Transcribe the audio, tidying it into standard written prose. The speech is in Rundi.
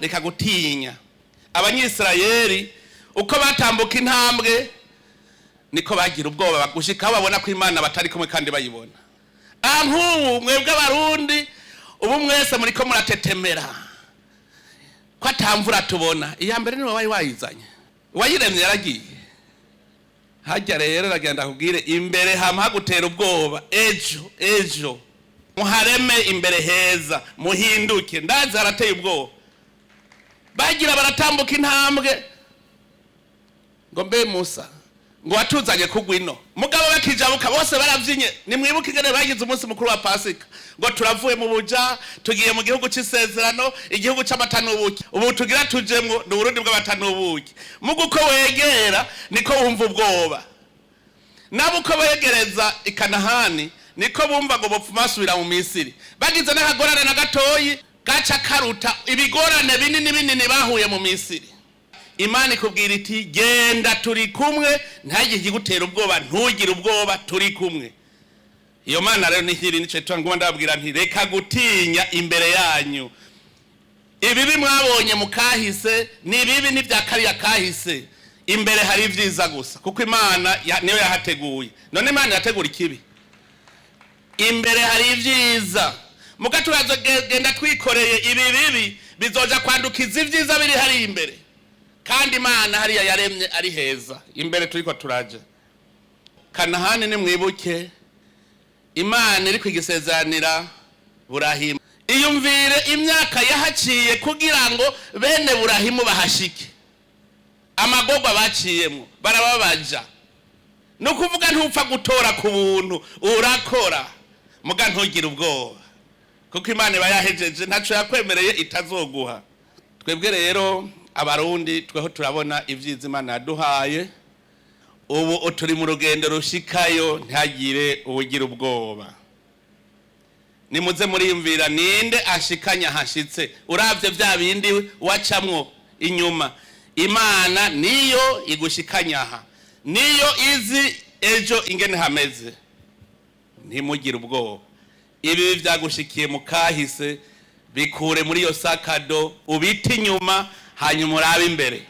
Reka gutinya. Abanyisirayeli uko batambuka intambwe niko bagira ubwoba, gushika aho babona ko Imana batari kumwe kandi bayibona. Aha nk'ubu mwebwe Abarundi, ubu mwese muriko muratetemera ko atamvura tubona. Iya mbere niwe wari wayizanye, uwayiremye yaragiye hajya. Rero aragenda akubwire imbere hama hagutera ubwoba. Ejo ejo muhareme imbere heza, muhinduke. Ndazi harateye ubwoba. Bagira baratambuka intambwe ngo mbe Musa, ngo watuzanye kugwa ino. Mugabo bakijabuka bose baravyinye. Nimwibuke ingene bagize umunsi mukuru wa Pasika, ngo turavuye mu buja, tugiye mu gihugu c'isezerano, igihugu c'amata n'ubuki. Ubu tugira tujemwo ni Uburundi bw'amata n'ubuki. Muga uko wegera niko wumva ubwoba. Nabo uko begereza Ikanahani niko bumva ngo bopfuma basubira mu Misiri. Bagize n'akagorane na gatoyi gaca karuta ibigorane binini binini bahuye mu Misiri. Imana ikubwira iti: "Genda, turi kumwe, ntihagire ikigutera ubwoba, ntugire ubwoba, turi kumwe." Iyo Mana rero nihiri nico nguma ndababwira nti: "Reka gutinya imbere yanyu." Ibibi mwabonye mu kahise ni ibibi n'ibya kariya kahise. Imbere hari ibyiza gusa, kuko Imana niyo yahateguye. None Imana yategura ikibi? Imbere hari ibyiza. Muga turazogenda twikoreye ibi bibi, bizoja kwandukiza ibyiza biri hari imbere. Kandi Imana hariya yaremye ari heza. Imbere turiko turaja Kanahani, nimwibuke Imana iri kwigisezeranira Burahimu. Iyumvire imyaka yahaciye kugira ngo bene Burahimu bahashike, amagorwa baciyemo, barababaja. Ni ukuvuga ntupfa gutora ku buntu, urakora. Muga ntugire ubwoba, kuko Imana iba yahejeje, ntaco yakwemereye itazoguha. Twebwe rero Abarundi, tweho turabona ibyiza Imana yaduhaye. Ubu turi mu rugendo rushikayo, ntihagire ubugira ubwoba. Nimuze muriyumvira ninde ashikanya hashitse. Uravye vya bindi wacamwo inyuma, Imana niyo igushikanya aha, niyo izi ejo ingene hameze. Ntimugire ubwoba. Ibi vyagushikiye mu kahise, bikure muri iyo sakado, ubite inyuma, hanyuma urabe imbere.